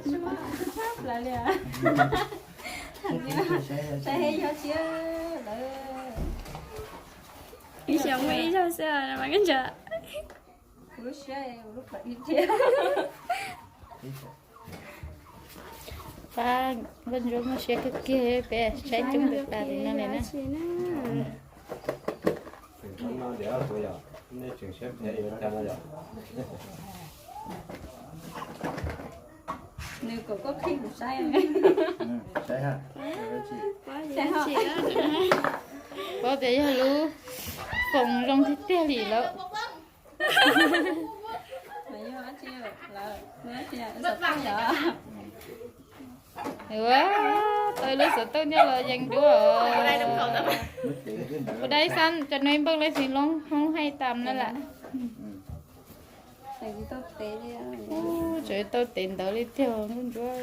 Tsis muaj tshaj plaws li. Saib he yog tsis lawm. Ib xyoos muaj ib zaug xwb mas koj ntshe. Kuv lub siab, kuv lub plawv ib tiag. Pab Nkauj Ntsuab muaj siab kawg kiag, peb saib coob tas tas li no li na. Nws kom koj qhib kuv saib. Saib ha. Saib ha. Paub tias yog lub foos zoo tiag tiag li lawm. Ua, tau ib lub xov tooj nyob los yees dua. Ua dai xab cov nuav npawg lawv xis loob hoob haij tas na lam. Tseem tau tev ntawv li tiag Nkauj Ntsuab.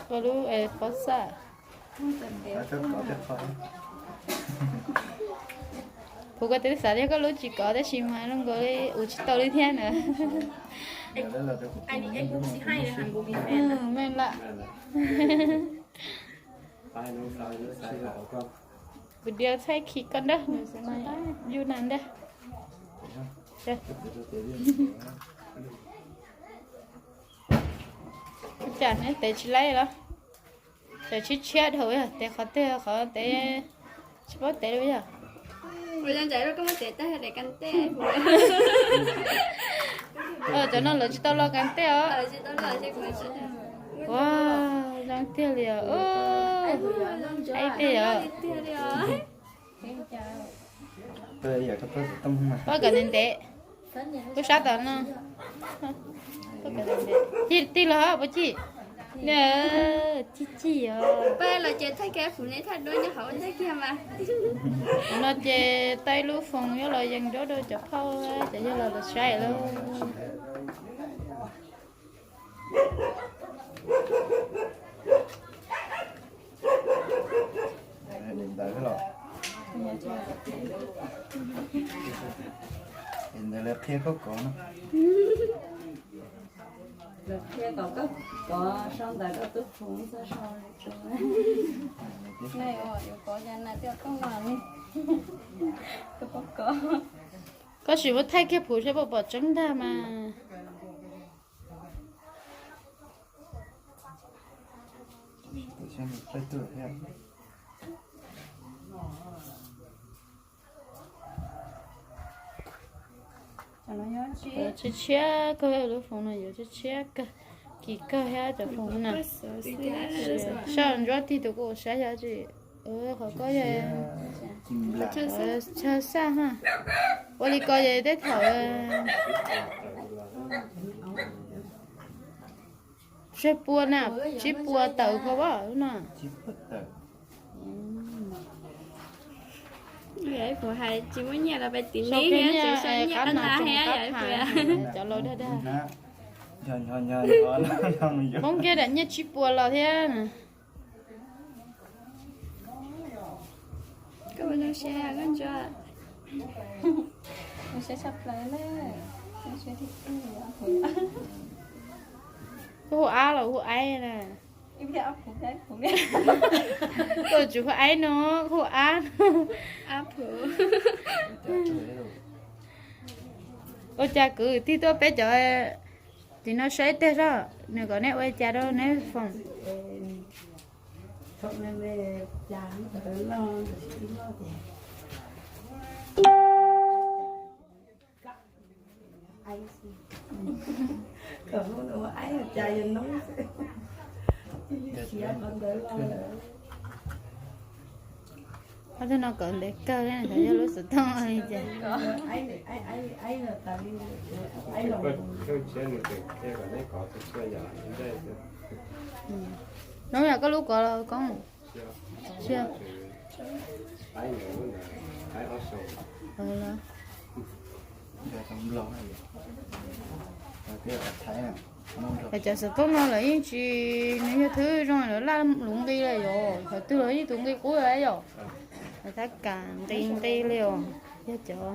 Koj lub pob xaj. Kuv kuj twb xav tias koj lub tsis kov tab sis mas zoo nkaus li ua tsis tau li thiab na. Meej lawm. Kuv diav txhaij khi koj ntag, yus nas ntag. Cas neb tev tsis laib los? Tseem tshiab tshiab dhau, yog tev qhov twg qhov tev tsis paub tev li yog. Cov no lawv tsis tau los kas tej os. Ua, zoo tiag li os. Aib tiag os. Pab kom ntev ntev, lub sab tom no. Ci tig los puas ci? Ci ci os. Pab los ces thaij kiag kuv ne, thaij duab nyob hauv ntej kiag mas. No ces tau ib lub foos yuav los yees duab rau cov phauj, cov yawg laus lawv saib lawm. Ntawd los, ntawd lawv qhia koj kov no. Lawv qhia kom koj kov sau ntawv rau tub foos txhob sau. Yuav kov cas na, koj sim mus thaij kiag pum saib puas pom tseeb ntag mas. Tshiab tshiab kawg, lub foos no yuav tshiab tshiab kawg, kim kawg thiab cov foos na. Soj ntsuab tig tus kuj saib xyov tsis, qhov koj yog chaw xaj ha. Ua li ko ces tej thaum tsib puas na, tsib puas tawm kho as no. Yog ib puas hais tsis muaj nyiaj los peb tiv neb thiab, tsis muaj nyiaj qab no tsis qab pham, cov laus dag dag. Poob kiag daim nyiaj tsib puas los thiab. Koj hu ab los hu aib na? Koj tsis hu aib no, hu ab. Ua cas kwv tij tuaj peb cov tim no saib tiag soj, nws kom neb ua li cas rau neb foom. Ob tug no kov ntev kawg, yog lub xov tooj li cas. Hnub yog koj lub kov los koob. Cov xov tooj no lawv yeej tsis, nws yog thwv zoo lawv laj luv nqi li yom, qhov twg los yeej tus nqi qub yom. Lawv tab kam nqi nqi li os, yog cov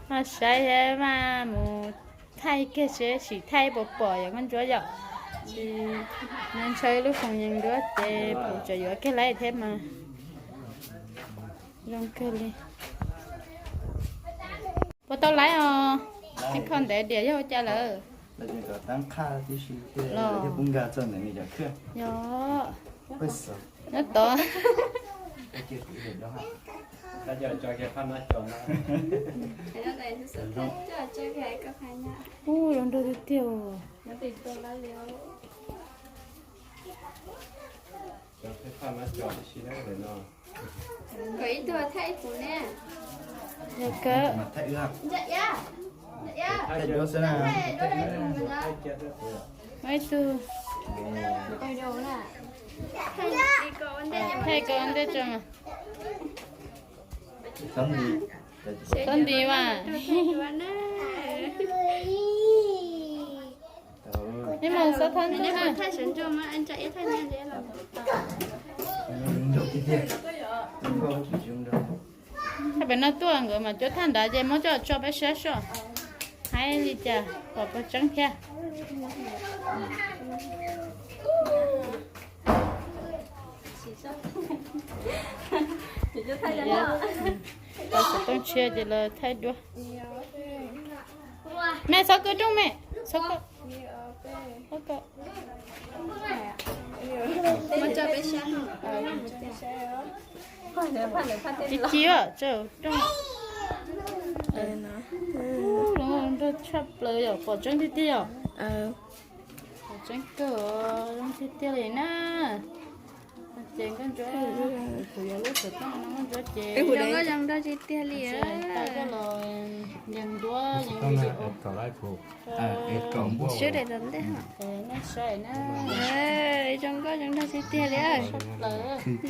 Mas saib mas mus thaij kiag seb sim thaij puas pom yom nkauj ntsuab yom. Tsis, ntshaw lub foos yees duab ces kuv tseem yuav kiag laib thiab mas zoo kawg li. Puas tau laib os? Ib qho ntev diam yog ua cas lawm? Los, nyob tod. Ub, zoo nraug tiag tiag. Yog kawg. Muaj ib tug thaij koj ua ntej tso mas. Txhob nti mas. Ib mas xob thab ntuj na. Thaj pem no tuaj nkawd mas cuab thaj nrad ces muab coj tso peb saib soj. Haib li cas pom puas tseeb thiab. Tau xov tooj tshiab ces los thaij duab. Me txhob kub rooj me, txhob kub. Ci ci tsaws rooj. Nrog tshaj plaws yom, pom tseeb tiag tiag yom. Pom tseeb kawg, zoo tiag tiag li na. Ces nkauj ntsuab, kuv yuav lub xov tooj no nkauj ntsuab ces zoo nkauj zoo nraug tiag tiag li. Tau coj los yees duab yees video. Sawv daws tom ntej nej saib na. Zoo nkauj zoo nraug tiag tiag li.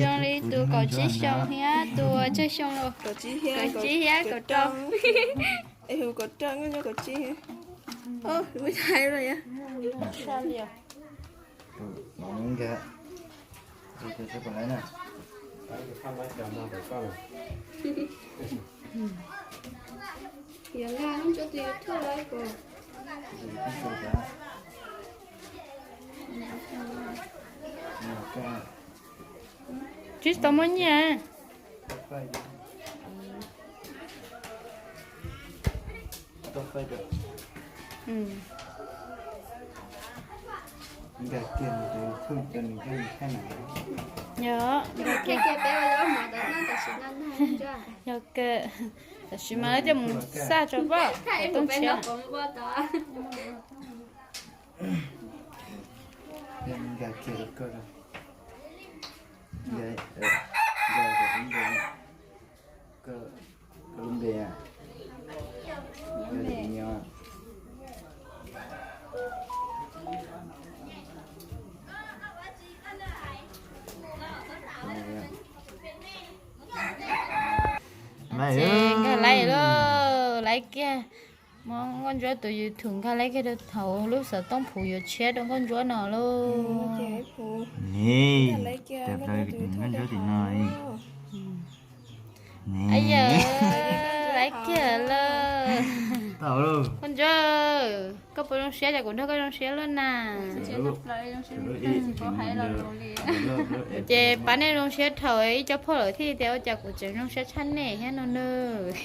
Zoo li tus kaum tsib xyoo thiab tus tsawg xyoo los? Kaum tsib thiab kaum rau. Es hu kaum rau, nkauj ntsuab kaum tsib. Ub, lub thaij los yog. Tsis tau muaj nyiaj. Yog, yog kawg, tam sim mas coj mus xaj tso pab tooj tshiab. Ces nkag laib lauj, laib kiag. Muab nkauj ntsuab tus YouTube nkag laib kiag rau thaum lub xov tooj phuv yuav tshiab rau nkauj ntsuab no lauj. Ni, nkauj ntsuab tim no. Yog, laib kiag lauj. Nkauj ntsuab, koj puas zoo siab, cas kuv nrog koj zoo siab luaj na? Ces pab nej zoo siab dhau ib co phauj lawm thiaj tias ua cas kuv tseem zoo siab tshaj nej thiab no nawb.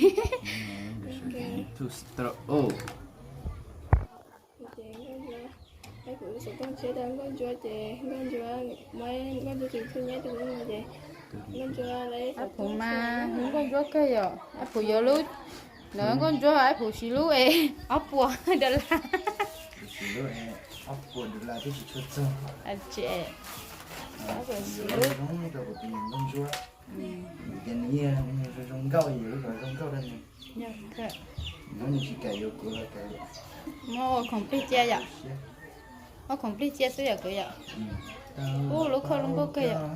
Ab phuv mas hu nkauj ntsuab kawg yom, ab phuv yuav lub, lawv nkauj ntsuab ab phuv siv lub es ob puas dollar. Muab ua khoom plig cia yom, ua khoom plig cia xwb yom kuv yom. Ub, lub khau zoo nkauj kawg yom.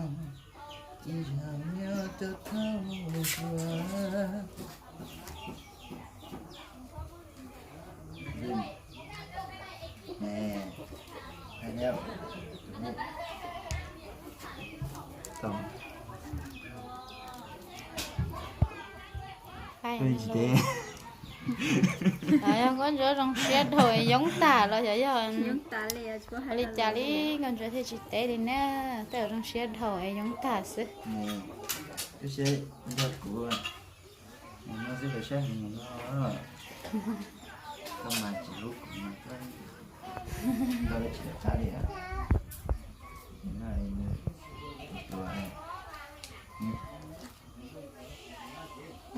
Nkauj Ntsuab zoo siab dhau es yoob tag los xyov yog ua li cas li Nkauj Ntsuab thiaj tsis teb li na. Tej zaum zoo siab dhau es yoob tag xwb.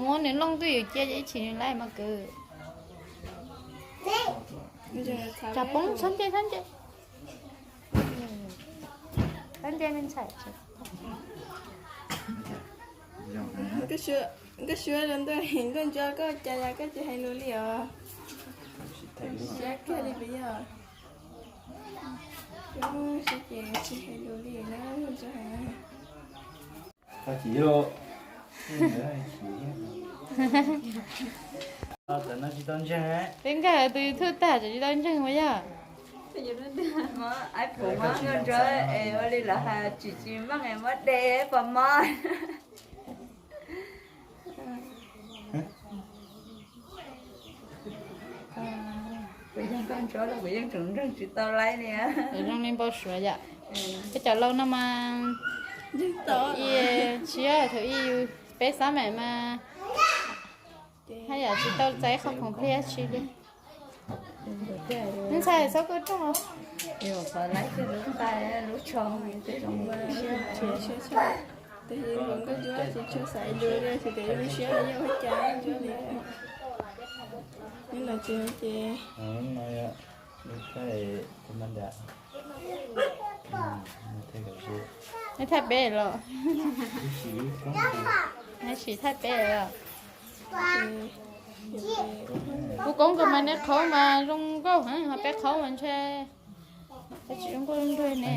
Muab nws looj twj ywm cia ib chim nws laij mas kwv. Tsam poob, txhob nce, txhob nce. Txhob nce me ntxhais. Koj suav rau ntuj, Nkauj Ntsuab, koj cas yog koj tsis hais lus li os? Siab kawg li puas yog? Siab ces tsis hais lus li na Nkauj Ntsuab. Peb nkag tus YouTube tag tseem tsis tau ntseeg puas yog? Nkauj Ntsuab es ua li lawv hais tsis tsis meej es muab de pos mov. Kuv yog Nkauj Ntsuab los kuv yeej tseem ntseeg tsis tau laij li. Zoo li npau suav yom. Peb cov laus no mas, thaum ub, tsis yog thaum ub yus peb xab maim mas haj yam tsis tau txais qhov khoom pliag tsi li. Ntxhais txhob koj rooj os. Tes Nkauj Ntsuab tsis tshua xav lus li, tsis tias zoo siab los yog ua cas Nkauj Ntsuab li. Hnub no tsis ces neb thaij peb los? Neb sim thaij peb los? Kuv koob nkaus mas neb qhauv mas zoo nkauj heev, ho peb qhauv mas ntshe peb tsis zoo nkauj zoo nraug ne.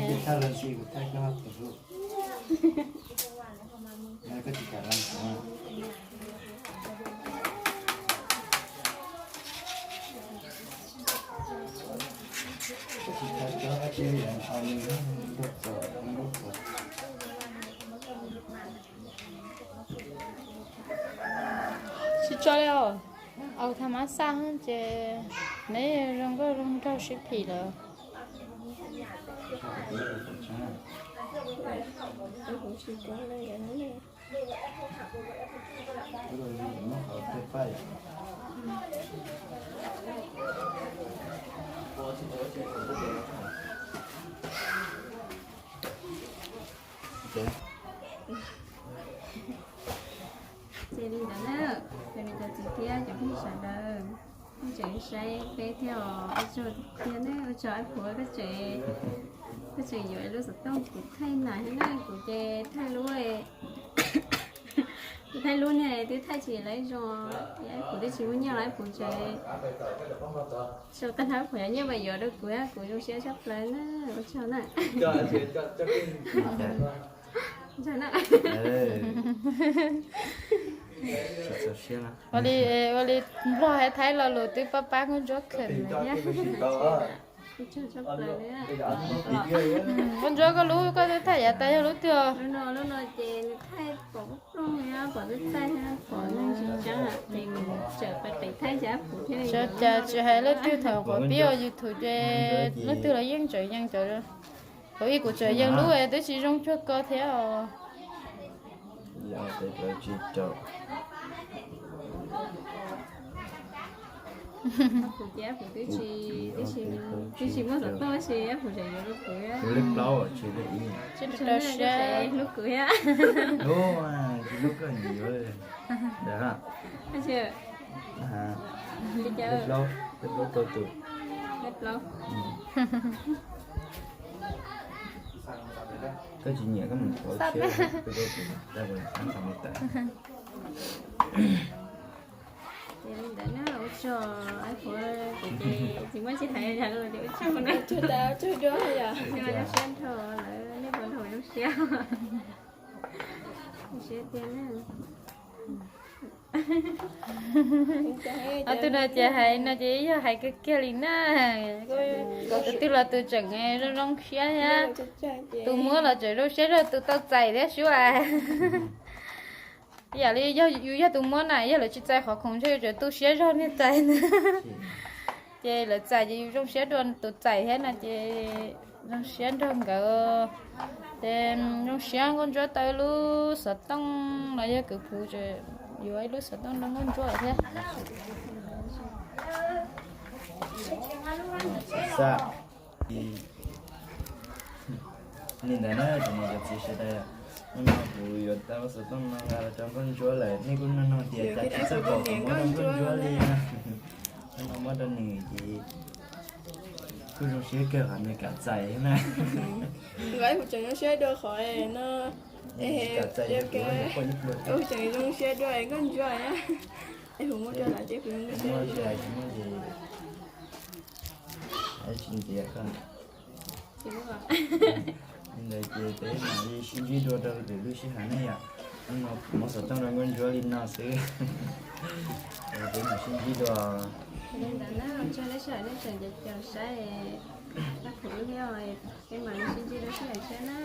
Tsis tso li os. Au, tha mab xaj ces neb zoo nkauj zoo nraug sib phim lawm. Ces li ntawd na, cov niam cov txiv thiab cov phooj ywg sawv daws, nej tseem saib peb thiab os, ua tsaug tiag tiag na, ua tsaug Ab Phuv, koj tseem, koj tseem yuav lub xov tooj kuv thaij nas thiab na, kuv ces thaij lub, kuv thaij lub niag twb thaij tsis lawv zoo, Ab Phuv twb tsis muaj nyiaj los Ab Phuv tseem sau tag nrho Ab Phuv cov nyiaj mas yuav rau kuv, kuv zoo siab tshaj plaws na, ua tsaug na. Ntag na. Ua li, ua li Nplog hais Thaib lo lus twb pab pab Nkauj Ntsuab khwm lawm thiab. Nkauj Ntsuab, koj lub koj twb thaij yav tas yog lub twg os? Lub no ces nws thaij pom ploog, pom twb thaij thiab pom neeg tsis tseeb ces nws tseem pais qev thaij cov Ab Phuv thiab. Cas tsis hais leej twg, thaum qhov pib ua YouTube ces leej twg los yeej tseem yees cov, thaum ub kuv tseem yees lub twb tsis zoo cuag ko thiab os. Kuv ces Ab Phuv twb tsis, twb tsis muaj xov tooj tab sis Ab Phuv tseem yuav rau kuv. Tsis rau siab, hlub kuv thiab. Li cas? Koj tsis nyiam koj mus thov Ces li ntawd na, ua tsaug Ab Phuv, kuv ces tsis muaj tsis hais yog lus tias ua tsaug na. Ua tsaug dua yom. Zoo siab dhau lawm. Siab, siab tiag na. Ob tug no ces hais no ces yog hais kiag kiag li na. Tus twg los tus tseem zoo zoo siab thiab. Tus muab los tseem zoo siab zog tus tau txais thiab sub as. Yam li yog yus yog tus muab na, yog lawv tsis txais qhov khoom ntshe yus tseem tu siab zog niag txais na. Ces lawv txais ces yus zoo siab dua tus txais thiab no ces zoo siab nrog nkawd. Ces zoo siab Nkauj Ntsuab tau ib lub xov tooj los yog kwv phuv yuav ib lub xov tooj rau Nkauj Ntsuab thiab. Xav li ntawd na, cov niam cov txiv sawv daws, hnub no kuv yuav tau xov tooj no nqa los rau Nkauj Ntsuab lawm, nej kuj nug nug tias cas tsis txawj pom kuv muab rau Nkauj Ntsuab li na. Hnub no muab rau nws ces kuj zoo siab kawg qhov nws kam txais na. Nkawd kuv tseem zoo siab dua qhov no. Kuv tseem zoo siab dua Nkauj Ntsuab na. Es kuv muab rau lawm ces kuv zoo siab dua. Tsis ntxiv koj. Li ntawd ces peb mam li sib ntsib dua rau lwm lub sij hawm ne yom. Hnub no kuv muab xov tooj rau Nkauj Ntsuab li no xwb. Peb mam sib ntsib dua. Li ntawd na, ua tsaug nej sawv daws nej tseem caum caum saib, peb mam li sib ntsib dua sij hawm tshiab na.